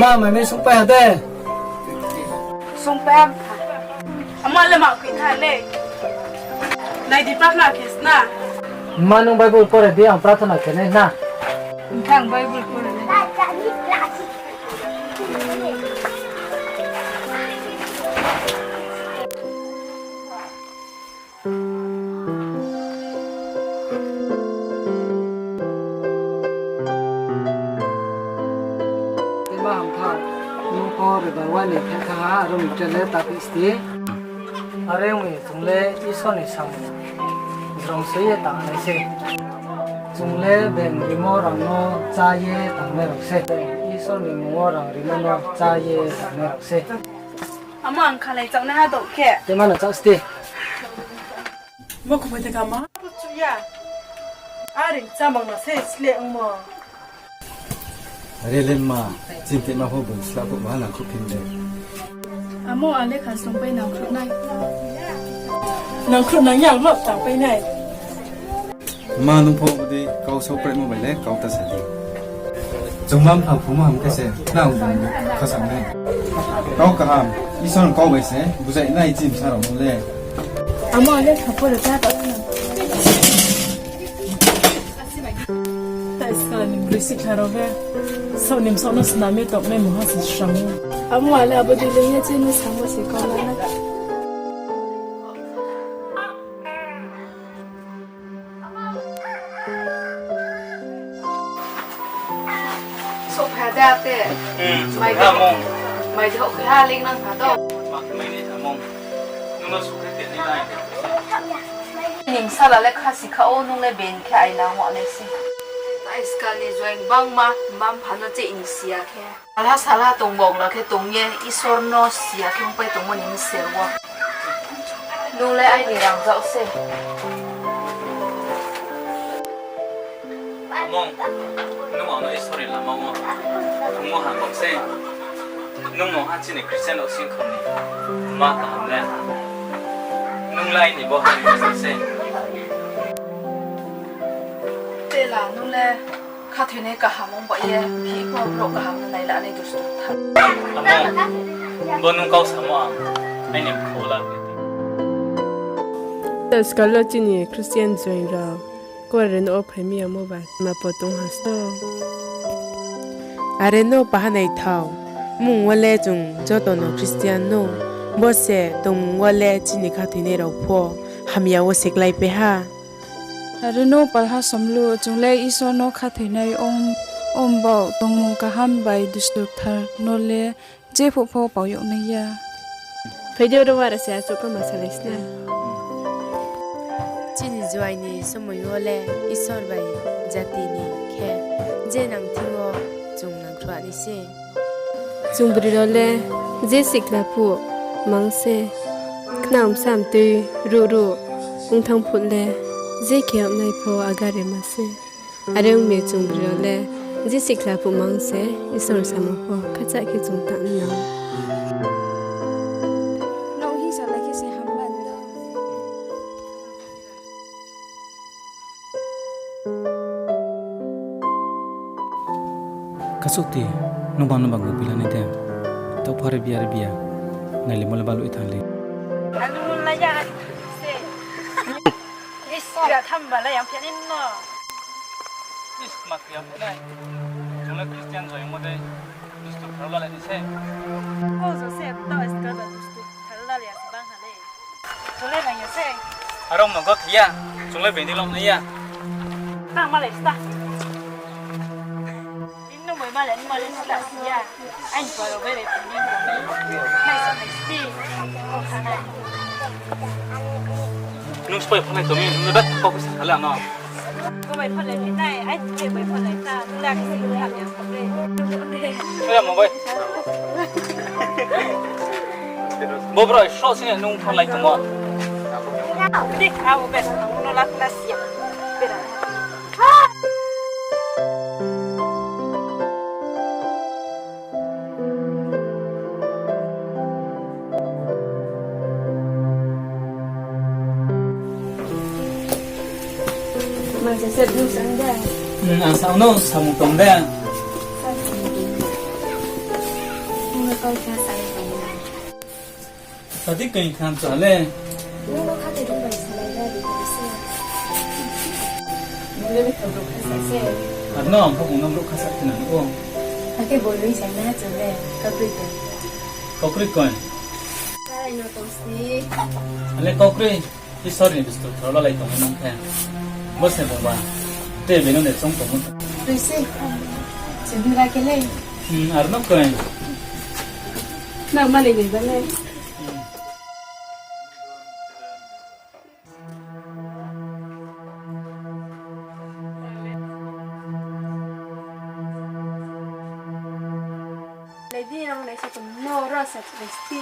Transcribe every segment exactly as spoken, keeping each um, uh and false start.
Ma, mai mi sungpai ha de. Sungpai ha. Ama le ma khui tha le. Nai di, prarthana khe sna. Ma, nung Bible pore di, ang prarthana khe nai na. Nthang Bible pore nai. Ema hamthar, nung pho rwbai wani thek kha ha, aro ni tre le ta phi sti. Are ong mi chung le Isor ni samung jrong soi ye tang nai se. Chung le beng rimo rang no chá ye tangnai rao se. Isor ni mmung wo rang rimo no chá ye tangnai rao se. Amo ang khalai chaohnai ha dou khe. Tei mano chak sti. Bo khumai teka ma. Bo chuya. Are chamang na se sle ongmo. Are le ma, chini tema pho bung sla phuh ma nangkhruh phi de. Amo ale kha songpai nangkhruh nai. Nangkhruh nang ya lok tangpai nai. Ma nung pho bodei kau saopraimo bai le kau ta sa di. Chung ma mpha phuma ham khe se, nang bung kha sa nai. Kau kaham, Isor ni kau bai se, bujai nai chini bsa rao no le. Amo ale kha pore ta ta. Ta iska ni broi sikha rao be, saoh ni bsaoh no snam ye tong nai mungha se sramo. Amo ale abo dei le ye chini samo se kau la na. Souhphai de ate. Hmm, mai de, mai de houh khe ha ling nang kha to. Ma khe mai ni thamung. Nung no souhphai de ni nai. Ning sala le khasi kha o, nung le beng khe aina ong nai se. Aiskal ni join bangma, mma mpha no che ni siya khe. Alha salha tong bok la khe tong ye, Isor no siya khe ongpai tongmo ni msel wo. Nung le aini rangzag se. Among, nung ang no Isor ni lama wo thungmo ham bok se. Nung no ha chini Christian rao singkhor ni ma kaham le. Nung le aini bo ha ni se. Tela, nung le khathoinai kaham ong ba ye, bihih pho brouh kaham no nai la nai dustu tha. Amo, bo nung kau samo ang, aini bkha wo la. Askal wo chini Christian join rao, kuare no o phai mi yamo ba, ma po tong ha sto. Are no paha naithao, mmung wo le chung joto no Christian no, bo se tongmung wo le chini khathoinai rao pho, hamya wo se klái pe ha. Are no palha somlu, chung le Isor no khathoinai ong, ong bao tongmung kaham bai dustu kthar no le jephuh pho pao yag nai ya. Phai di, oro wara se achouh khe ma salai sna. Chini juai ni somoi wo le Isor bai jati ni khe je nang thing yo chung nangkhruh nai se. Chung bri rao le je sikhla phuh mang se, khnang bsa mtui ruh ruh ong thanng phuh le, je khe yag nai pho agare ma se. Are ong mi chung bri rao le je sikhla phuh mang se, Isor samung pho khacha khe chung tang nang. Nung hing salai khe se hamba no. Kasukti, nung bang no bang gubila nai de. Tau pha re bia re bia. Nai le mo le baluh ye thanng le. Anu mo la ya se. Is, kira tham ba la yang phi ni no. Is, ma khe yang phi nai. Chung le Christian join mo de. Dustu kthar la le ni se. Ko Joseph, tau is ka ba dustu kthar la le ya se bang ha le. Chung le nang ya se. Arom no got ya. Chung le bini lom nai ya. Tang ma le sta. Nin no moi ma le, ni ma le sta ya. Aini paro bere ni. Nai sa nai sti. Ko kha nai. Bai phalai tong mi, nung le ba kau kisa khala no. Bo bai phalai phi nai, ai, bo bai phalai ta, nung le kisi khala ya. Oya mo bai. Bo bro, so sini nung phalai tong mo. Dek, abo bera, nung no lak lak sia. Bera. Mang Joseph, nung sang de? Hmm, ang sang no, samung tong de. Nung no kau kha sa tong de. Sadi keng kham sa le. Nung no kha te rung bai salai ra di ko se. Nung le bethak brouh kha sa se. Ar no ang pho bung no brouh kha sa khe nang o. Akhe boi rui sa na chun le, kakroi koi. Kakroi koi. Sarai no tong si. Ale kakroi. Isor ni bstu tharo lalai tongmo nung khe. Bo se bungba. Te beno de chong tongmo. Rui se. Chini ra khe le. Hmm, ar no koi. Nang mani ni ba le. Lady, ang nai sa tong no, ro sa tong si.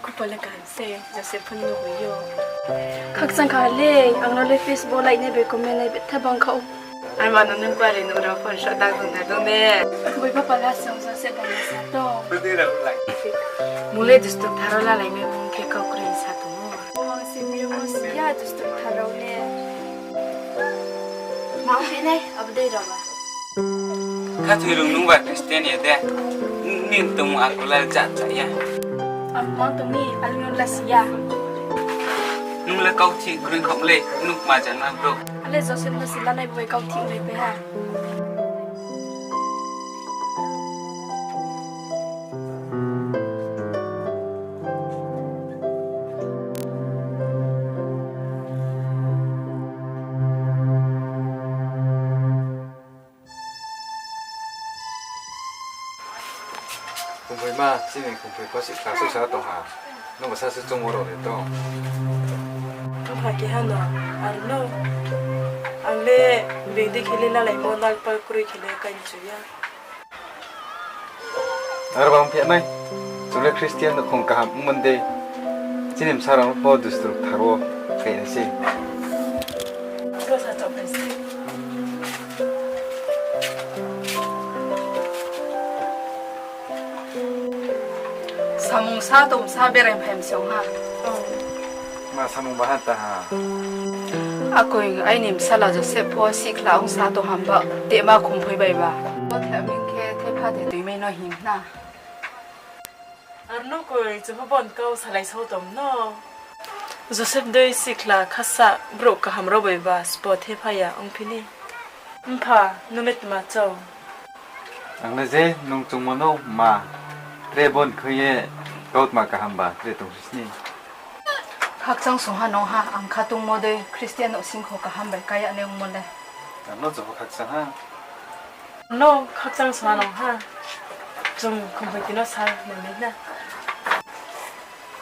Kupa le kaham se, Joseph phone no hui yo. Khakchang kha le, ang no le Facebook like nai bai comment nai betha bang kha ou. Ai ma no nung kuari nung rao phone sa dang dong na dong ne. Boi papa la song Joseph bang sa tong. Mung le dustu tharo lalai mi mung khe kau kroi sa tong ou. Ang se mi mo si ya dustu tharo le. Mang phi nai, abo dei rao ba. Khathoi rung nung ba Christian ya de. Nini tongmung akol le ja ja ya. Ang mang tong mi, ang no la si ya. Nung le kau thih kroi khong le, nung ma ja na bro. Ale Joseph no si lanai bai kau thih bai pai ha. Khumphoi ma, chini khumphoi pho sihkhla suhsa tong ha. Nungba sa se chungmo rao ni tong. Mpha keha no, ar no. Ang le beng dei khe le lalaimo nalpa kroi khe le kainchu ya. Ar bang phi nai, chung le Christian no khong kaham ongmo dei. Chini bsa rao no pho dustu tharo khe nai se. Samung sa tong sa berai phai msong ha. Ma samung bahan ta ha. Akoi aini bsala Joseph pho sihkhla ong sa tong hamba, tema khumphoi bai ba. Bo the ming khe thepha de tuimai no him na. Ar no koi, chung pho bon kau salai sao tong no. Joseph dei sihkhla khasa brouh kaham rao bai ba sbo thepha ya ongphi ni. Mpha, nung le tma chao? Ang le je nung chungmo no ma, tre bon khui ye kautma kaham ba tre tong sisni. Khakchang song ha nung ha, ang khatungmo dei Christian no singkho kaham bai kaya nai ongmo le. Ang no jobo khakchang ha. No khakchang song ha nung ha. Chung khumphoi ti no sa nai nai na.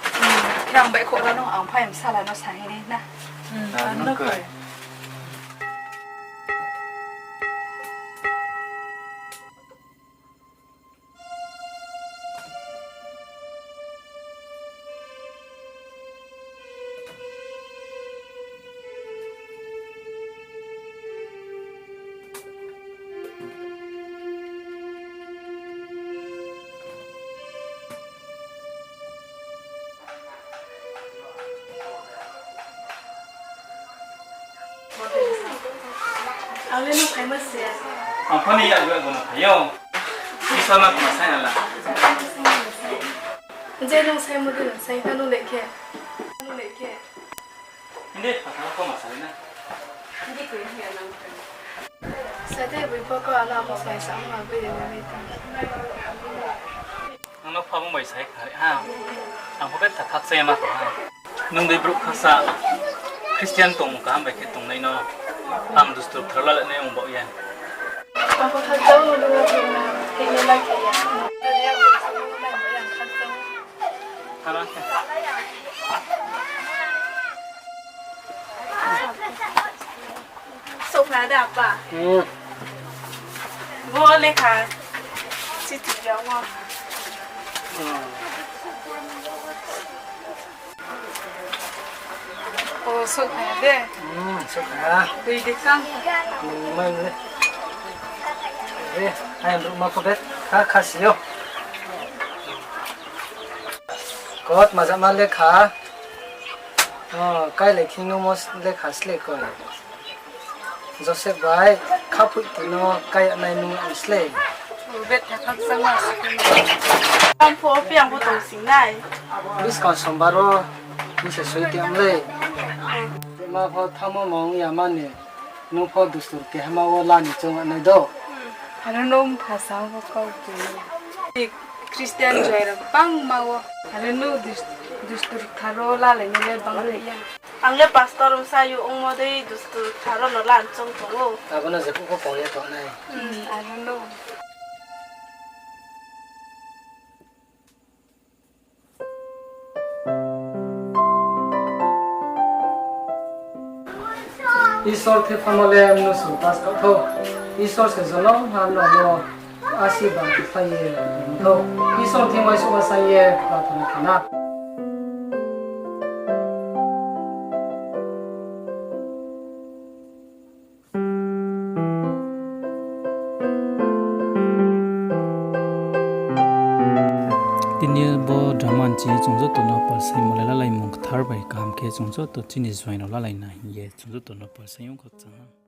Hmm, khe ang baihkhouh la no, ang phai bsala no sa nai nai na. Hmm, ang no koi. Ang le nung phaimo se. Ang pho ni ya, ya, bo no phai yo. Isor no tma sai na la. Je nung saimo de nung sai na nung le khe. Nung le khe. Hindi, phatha ko ma sai na. Hindi ko hindi nang. Sa de boi pho ko ala mo sai sa ma boi de ma boi ta. Ang no pha bung bai sai khari ha. Ang pho betha khakchang ya ma tong ha. Nung dei brouh khasa Christian tongmung kaham bai khe tongnai no. Ang dustu tharo lalai nai ong baoh ye. Ang pho khakchang no nung no thik nai la khe ya. Thana khe. Ada apa? Hmm. Bo lekha. Siti ya wo. Hmm. O, sok na de. Hmm, sok na. Dui de kang. Hmm, mai le. Eh, ai, bro, ma ko bet. Kha, kha si yo. Kot, maja ma lekha. O, kai le khing no mo s-, lekha sle ko. Joseph bai, khaphoih tino kaya nai nung ang slei. Betha khakchangma se. Tang pho, piang pho tong sing nai. Buskang sombar o, bini se soi tiam lei. Ma pho thamo mong ya mani, nung pho dustur kehama wo lani chong nai do. Ano nung phasa pho kau tini. Christian joy rok bangma wo. Ano nung dus-, dustur tharo lalai nai le bang ya. Ang le pastor bsa yo ongmo dei dustur tharo no lan chong tong ou. Abo no je phuh pho pau ye tongnai. Hmm, I don't know. Isor khe phano le mnusu pass kha thou. Isor se jonom ha no no asi bang khlai ye tong thou. Isor thing uaingsouhma sa ye prarthana khe na. Tini bo drama ni chini chung joto no palsaimo le lalaimung kthar bai kaham khe chung joto chini juaing rao lalai na hing ye chung joto no palsai ong kho chana.